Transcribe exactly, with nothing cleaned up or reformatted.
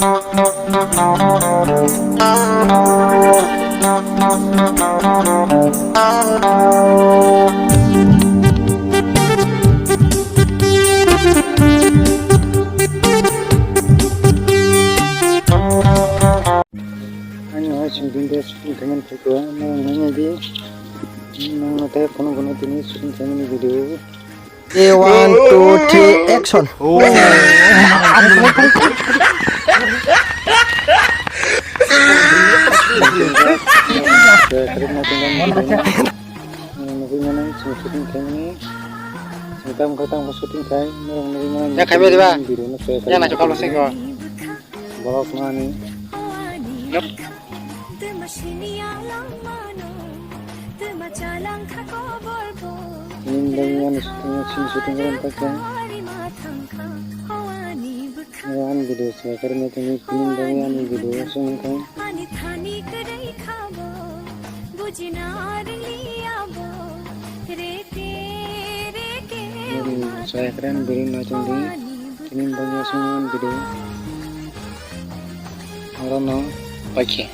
Ani hai sing din de sing kaman phaikha, nang nang di, nang nang tei phone phone tini sing kaman video. A one, two, three, action. Nugui mano, chwng shooting khaimani, chwng tamo khe tamo shooting khai, norok nugui mano. Ya, khai bai diba? Video no share khai. Ya, naisok kalo sengko. Borok nani. Nini bagwi ani shooting, chini shooting ron paikha. Ani video share khai nai tini, nini bagwi ani video share khai. Nini share khai ani video nai tini, nini bagwi share ani video. Oro no paikhe.